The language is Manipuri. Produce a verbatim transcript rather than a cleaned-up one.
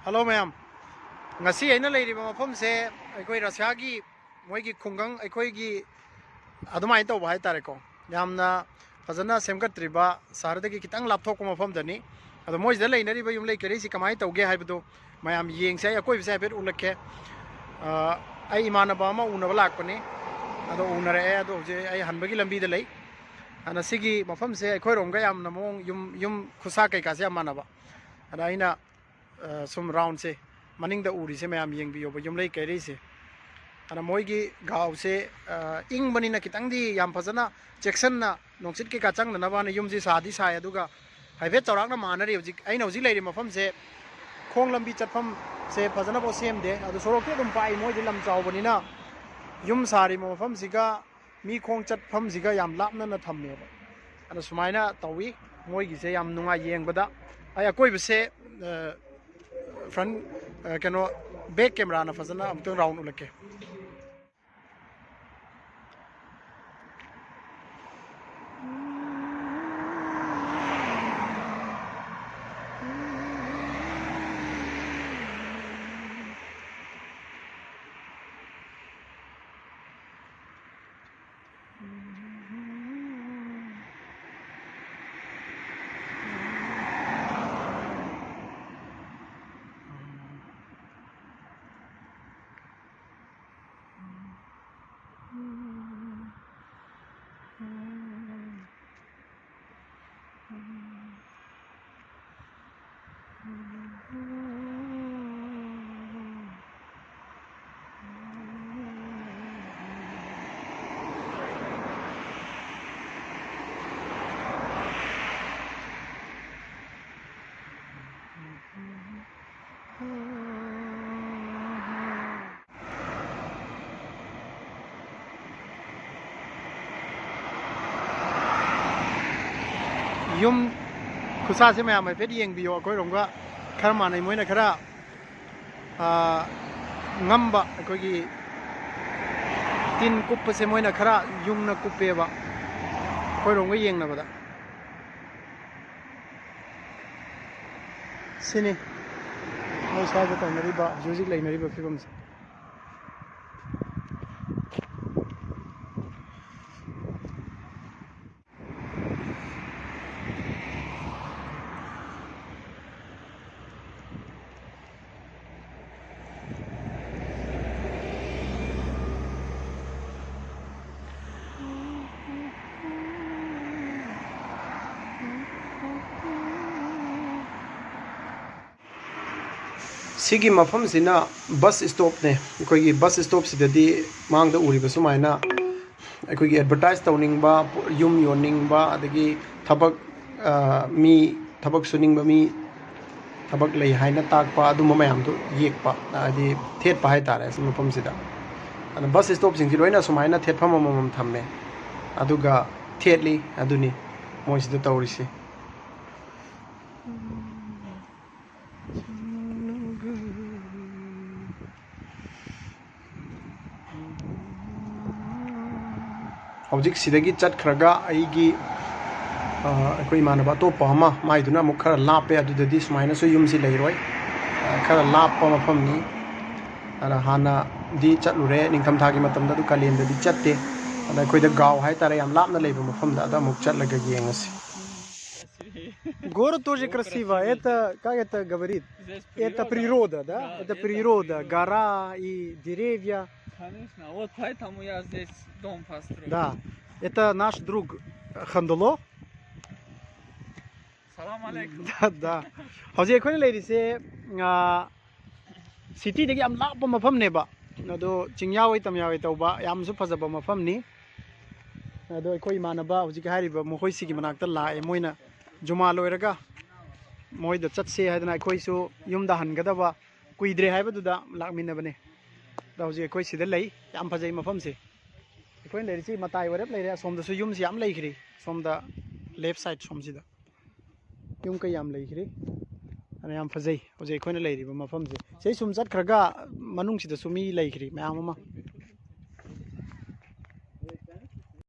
ꯍꯜꯂꯣ ꯃꯌꯥꯝ, ꯉꯁꯤ ꯑꯩꯅ ꯂꯩꯔꯤꯕ ꯃꯐꯝꯁꯦ ꯑꯩꯈꯣꯏ ꯔꯁꯤꯌꯥꯒꯤ ꯃꯣꯏꯒꯤ ꯈꯨꯡꯒꯪ, ꯑꯩꯈꯣꯏꯒꯤ ꯑꯗꯨꯃꯥꯏꯅ ꯇꯧꯕ ꯍꯥꯏꯇꯥꯔꯦꯀꯣ, ꯌꯥꯝꯅ ꯐꯖꯅ ꯁꯦꯝꯒꯠꯇ꯭ꯔꯤꯕ, ꯁꯍꯔꯗꯒꯤ ꯈꯤꯇꯪ ꯂꯥꯞꯊꯣꯛꯄ ꯃꯐꯝꯗꯅꯤ꯫ ꯑꯗꯣ ꯃꯣꯏꯁꯤꯗ ꯂꯩꯅꯔꯤꯕ ꯌꯨꯝꯂꯩ ꯀꯩꯔꯩꯁꯤ ꯀꯃꯥꯏꯅ ꯇꯧꯒꯦ ꯍꯥꯏꯕꯗꯣ ꯃꯌꯥꯝ ꯌꯦꯡꯁꯦ꯫ ꯑꯩ ꯑꯀꯣꯏꯕꯁꯦ ꯍꯥꯏꯐꯦꯠ ꯎꯠꯂꯛꯀꯦ꯫ ꯑ, ꯑꯩ ꯏꯃꯥꯟꯅꯕ ꯑꯃ ꯎꯅꯕ ꯂꯥꯛꯄꯅꯤ, ꯑꯗꯣ ꯎꯅꯔꯛꯑꯦ꯫ ꯑꯗꯣ ꯍꯧꯖꯤꯛ ꯑꯩ ꯍꯟꯕꯒꯤ ꯂꯝꯕꯤꯗ ꯂꯩ꯫ ꯑꯗꯨꯅ ꯁꯤꯒꯤ ꯃꯐꯝꯁꯦ ꯑꯩꯈꯣꯏꯔꯣꯝꯒ ꯌꯥꯝꯅ ꯃꯑꯣꯡ, ꯌꯨꯝ, ꯌꯨꯝ ꯈꯨꯁꯥ ꯀꯩꯀꯥꯁꯦ ꯌꯥꯝ ꯃꯥꯟꯅꯕ꯫ ꯑꯗ ꯑꯩꯅ, ꯑ, ꯁꯨꯝ ꯔꯥꯎꯟꯁꯦ, ꯃꯅꯤꯡꯗ ꯎꯔꯤꯁꯦ ꯃꯌꯥꯝ ꯌꯦꯡꯕꯤꯌꯣꯕ, ꯌꯨꯝꯂꯩ ꯀꯩꯔꯩꯁꯦ꯫ ꯑꯗ ꯃꯣꯏꯒꯤ ꯒꯥꯎꯁꯦ, ꯑ, ꯏꯪꯕꯅꯤꯅ ꯈꯤꯇꯪꯗꯤ ꯌꯥꯝ ꯐꯖꯅ ꯆꯦꯛꯁꯤꯟꯅ, ꯅꯨꯡꯁꯤꯠ ꯀꯩꯀꯥ ꯆꯪꯗꯅꯕꯅ ꯌꯨꯝꯁꯤ ꯁꯥꯗꯤ ꯁꯥꯏ꯫ ꯑꯗꯨꯒ ꯍꯥꯏꯐꯦꯠ ꯆꯥꯎꯔꯥꯛꯅ ꯃꯥꯟꯅꯔꯤ꯫ ꯍꯧꯖꯤꯛ ꯑꯩꯅ ꯍꯧꯖꯤꯛ ꯂꯩꯔꯤꯕ ꯃꯐꯝꯁꯦ, ꯈꯣꯡ ꯂꯝꯕꯤ ꯆꯠꯐꯝꯁꯦ ꯐꯖꯅꯐꯥꯎ ꯁꯦꯝꯗꯦ꯫ ꯑꯗꯨ ꯁꯣꯔꯣꯛꯇꯤ ꯑꯗꯨꯝ ꯄꯥꯛꯏ, ꯃꯣꯏꯗꯤ ꯂꯝ ꯆꯥꯎꯕꯅꯤꯅ꯫ ꯌꯨꯝ ꯁꯥꯔꯤꯕ ꯃꯐꯝꯁꯤꯒ ꯃꯤ ꯈꯣꯡ ꯆꯠꯐꯝꯁꯤꯒ ꯌꯥꯝ ꯂꯥꯞꯅꯅ ꯊꯝꯃꯦꯕ꯫ ꯑꯗꯣ ꯁꯨꯃꯥꯏꯅ ꯇꯧꯏ꯫ ꯃꯣꯏꯒꯤꯁꯦ ꯌꯥꯝ ꯅꯨꯡꯉꯥꯏ ꯌꯦꯡꯕꯗ꯫ ꯑꯩ ꯑꯀꯣꯏꯕꯁꯦ, ꯑ, ꯐ꯭ꯔꯟ, ꯑ, ꯀꯩꯅꯣ, ꯕꯦꯛ ꯀꯦꯃꯦꯔꯥꯅ ꯐꯖꯅ ꯑꯃꯨꯛꯇꯪ ꯔꯥꯎꯟ ꯎꯠꯂꯛꯀꯦ꯫ ꯌꯨꯝ ꯈꯨꯁꯥꯁꯦ ꯃꯌꯥꯝ ꯍꯥꯏꯐꯦꯠ ꯌꯦꯡꯕꯤꯌꯣ꯫ ꯑꯩꯈꯣꯏꯔꯣꯝꯒ ꯈꯔ ꯃꯥꯟꯅꯩ꯫ ꯃꯣꯏꯅ ꯈꯔ, ꯑꯥ, ꯉꯝꯕ, ꯑꯩꯈꯣꯏꯒꯤ ꯇꯤꯟ ꯀꯨꯞꯄꯁꯦ ꯃꯣꯏꯅ ꯈꯔ ꯌꯨꯡꯅ ꯀꯨꯞꯄꯦꯕ, ꯑꯩꯈꯣꯏꯔꯣꯝꯒ ꯌꯦꯡꯅꯕꯗ꯫ ꯁꯤꯅꯤ꯫ ꯃꯣꯏ ꯁ꯭ꯋꯥꯏꯗ ꯇꯧꯅꯔꯤꯕ, ꯍꯧꯖꯤꯛ ꯍꯧꯖꯤꯛ ꯂꯩꯅꯔꯤꯕ ꯐꯤꯕꯝꯁꯦ꯫ ꯁꯤꯒꯤ ꯃꯐꯝꯁꯤꯅ ꯕꯁ ꯏꯁꯇꯣꯞꯅꯦ꯫ ꯑꯩꯈꯣꯏꯒꯤ ꯕꯁ ꯏꯁꯇꯣꯞꯁꯤꯗꯗꯤ ꯃꯥꯡꯗ ꯎꯔꯤꯕ ꯁꯨꯃꯥꯏꯅ ꯑꯩꯈꯣꯏꯒꯤ ꯑꯦꯗꯚꯔꯇꯥꯏꯁ ꯇꯧꯅꯤꯡꯕ, ꯌꯨꯝ ꯌꯣꯟꯅꯤꯡꯕ, ꯑꯗꯒꯤ ꯊꯕꯛ, ꯑ, ꯃꯤ, ꯊꯕꯛ ꯁꯨꯅꯤꯡꯕ ꯃꯤ ꯊꯕꯛ ꯂꯩ ꯍꯥꯏꯅ ꯇꯥꯛꯄ, ꯑꯗꯨꯝꯕ ꯃꯌꯥꯝꯗꯣ ꯌꯦꯛꯄ, ꯍꯥꯏꯗꯤ ꯊꯦꯠꯄ ꯍꯥꯏꯇꯥꯔꯦ ꯁꯤ ꯃꯐꯝꯁꯤꯗ꯫ ꯑꯗ ꯕꯁ ꯏꯁꯇꯣꯞꯁꯤꯡꯁꯤ ꯂꯣꯏꯅ ꯁꯨꯃꯥꯏꯅ ꯊꯦꯠꯐꯝ ꯑꯃꯃꯝ ꯊꯝꯃꯦ, ꯑꯗꯨꯒ ꯊꯦꯠꯂꯤ꯫ ꯑꯗꯨꯅꯤ ꯃꯣꯏꯁꯤꯗ ꯇꯧꯔꯤꯁꯤ꯫ ꯍꯧꯖꯤꯛ ꯁꯤꯗꯒꯤ ꯆꯠꯈ꯭ꯔꯒ ꯑꯩꯒꯤ, ꯑ, ꯑꯩꯈꯣꯏ ꯏꯃꯥꯟꯅꯕ ꯑꯇꯣꯞꯄ ꯑꯃ, ꯃꯥꯏꯗꯨꯅ ꯑꯃꯨꯛ ꯈꯔ ꯂꯥꯞꯄꯦ, ꯑꯗꯨꯗꯗꯤ ꯁꯨꯃꯥꯏꯅꯁꯨ ꯌꯨꯝꯁꯤ ꯂꯩꯔꯣꯏ꯫ ꯑ, ꯈꯔ ꯂꯥꯞꯄ ꯃꯐꯝꯅꯤ꯫ ꯑꯗ ꯍꯥꯟꯅꯗꯤ ꯆꯠꯂꯨꯔꯦ, ꯅꯤꯡꯊꯝꯊꯥꯒꯤ ꯃꯇꯝꯗ, ꯑꯗꯨ ꯀꯥꯂꯦꯟꯗꯗꯤ ꯆꯠꯇꯦ꯫ ꯑꯗ ꯑꯩꯈꯣꯏꯗ ꯒꯥꯎ ꯍꯥꯏꯇꯥꯔꯦ, ꯌꯥꯝ ꯂꯥꯞꯅ ꯂꯩꯕ ꯃꯐꯝꯗ, ꯑꯗ ꯑꯃꯨꯛ ꯆꯠꯂꯒ ꯌꯦꯡꯉꯁꯤ꯫ Город тоже красиво. Это, как это говорит? Это природа, да? Это природа. Гора и деревья. Конечно. Вот поэтому я здесь дом построил. Да. Это наш друг Хандуло. Салам алейкум. Да, да. ꯍꯧꯖꯤꯛ ꯑꯩꯈꯣꯏꯅ ꯂꯩꯔꯤꯁꯦ, ꯑ, ꯁꯤꯇꯤꯗꯒꯤ ꯌꯥꯝ ꯂꯥꯞꯄ ꯃꯐꯝꯅꯦꯕ꯫ ꯑꯗꯣ ꯆꯤꯡꯌꯥ ꯑꯣꯏ ꯇꯝꯌꯥ ꯑꯣꯏ ꯇꯧꯕ ꯌꯥꯝꯁꯨ ꯐꯖꯕ ꯃꯐꯝꯅꯤ꯫ ꯑꯗꯣ ꯑꯩꯈꯣꯏ ꯏꯃꯥꯟꯅꯕ ꯍꯧꯖꯤꯛꯀꯤ ꯍꯥꯏꯔꯤꯕ ꯃꯈꯣꯏꯁꯤꯒꯤ ꯃꯅꯥꯛꯇ ꯂꯥꯛꯑꯦ꯫ ꯃꯣꯏꯅ ꯖꯨꯃꯥ ꯂꯣꯏꯔꯒ ꯃꯣꯏꯗ ꯆꯠꯁꯦ ꯍꯥꯏꯗꯅ ꯑꯩꯈꯣꯏꯁꯨ ꯌꯨꯝꯗ ꯍꯟꯒꯗꯕ ꯀꯨꯏꯗ꯭ꯔꯦ ꯍꯥꯏꯕꯗꯨꯗ ꯂꯥꯛꯃꯤꯟꯅꯕꯅꯦ꯫ ꯑꯗꯣ ꯍꯧꯖꯤꯛ ꯑꯩꯈꯣꯏ ꯁꯤꯗ ꯂꯩ꯫ ꯌꯥꯝ ꯐꯖꯩ ꯃꯐꯝꯁꯦ꯫ ꯑꯩꯈꯣꯏꯅ ꯂꯩꯔꯤꯁꯤ ꯃꯇꯥꯏ ꯑꯣꯏꯔꯞ ꯂꯩꯔꯦ꯫ ꯑꯁꯣꯝꯗꯁꯨ ꯌꯨꯝꯁꯤ ꯌꯥꯝ ꯂꯩꯈ꯭ꯔꯤ꯫ ꯁꯣꯝꯗ ꯂꯦꯐ ꯁꯥꯏꯠ ꯁꯣꯝꯁꯤꯗ ꯌꯨꯝ ꯀꯩ ꯌꯥꯝ ꯂꯩꯈ꯭ꯔꯤ꯫ ꯑꯗꯨꯅ ꯌꯥꯝ ꯐꯖꯩ ꯍꯧꯖꯤꯛ ꯑꯩꯈꯣꯏꯅ ꯂꯩꯔꯤꯕ ꯃꯐꯝꯁꯦ꯫ ꯁꯤꯗꯩ ꯁꯨꯝ ꯆꯠꯈ꯭ꯔꯒ ꯃꯅꯨꯡꯁꯤꯗꯁꯨ ꯃꯤ ꯂꯩꯈ꯭ꯔꯤ ꯃꯌꯥꯝ ꯑꯃ꯫